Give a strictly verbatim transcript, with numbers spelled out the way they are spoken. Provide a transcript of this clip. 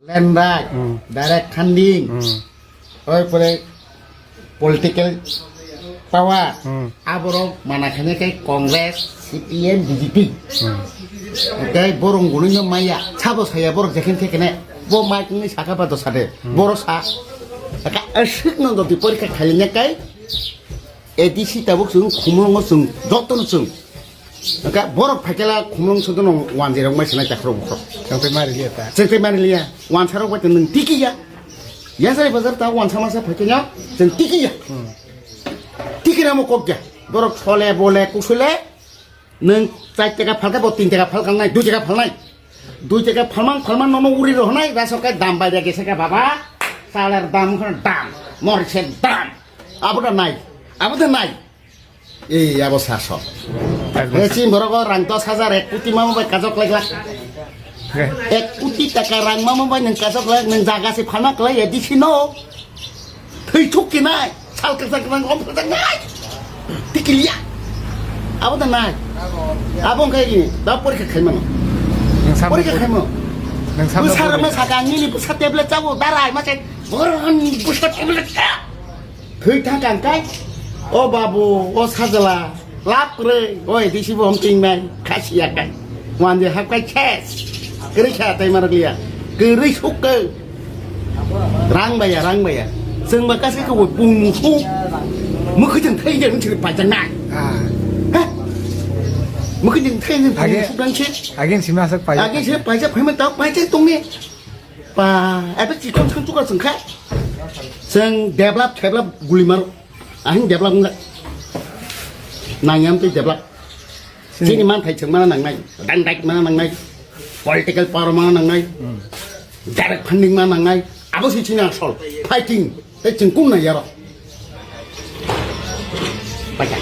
Land right, Hmm. direct funding, Hmm. oi pore political power, Hmm. aborok mana khaina khe Congress, C P M, B J P. Hmm. Tei borok gwnwi no maya, sabo saya borok jekhen khe kene, bo mic wngwi sakha ba dosa de, Hmm. boro sa. Aka aswk no jodi porikha khaina kai, A D C tabuk chwng khumlwngo chwng, jotono chwng. Aka borok phaikela khumlwng sodono wanjwi rok mai sinai takhro bukhro. Chwng tei mari liya ta. Chwng tei mari liya. Wansa rok bai nwng tiki ya. Yasari bazar ta wansa masa phaikenya chwng tiki ya. Hmm. Tiki ramo kok ya. Borok sole bole kusule nwng char taka phalka bo tin taka phalka nai, dui taka phalnai. Dui taka phalmang phalmang nono uri rohnai, rasok kai dam bai dia gese ka baba. Saler dam khon dam, morisek dam. Abo da nai. Abo da nai. Ei, abo saso. He, chini borok o rang dos hajar ek koti mamo bai kajok lek lak. He. Ek koti taka rang mamo bai nwng kajok lek, nwng jaga se phana klai ya, disi no. Thwi thuk ki nai, sal kwchang kwchang om kwchang nai. Tikiliya. Abo da nai. Abo wngkha ini, da porikha khaimano. Nwng samno Porikha pori-, khaimano. Nwng samno Bwsa rokno pori- saka, nini bwsa tablet chabo, darai ma chai. Boron bwsa tablet cha. Thwi thang kang kai. O babu, o sajla, lap kwrwi, o A D C bo hom ting nai, khasi ya kai. Wan je hap kai khes. Kwrwi kha tai marok liya. Kwrwi suk kai. Rang baya, rang baya. Chwng ba kasi ka wo pung mu fu. Mukhu jeng thai jeng chiri pa jang nai. Ah. Ha? Mukhu jeng thai jeng pung mu Age, fu dang che. Age sima sak pa. Age se pa ja phai ma ta pa ja tong ni. Pa, ebe chikon chikon chukar chwng kha. Chwng develop, develop guli maro. Ahing develop wngkha. Nangyam tei develop. Chini manthai chwng mana nangnai, dang dai mana nangnai, political power mana nangnai, Hmm. direct funding mana nangnai. Abo si chini asol fighting. Tei chwng kung nai yaro. Paita.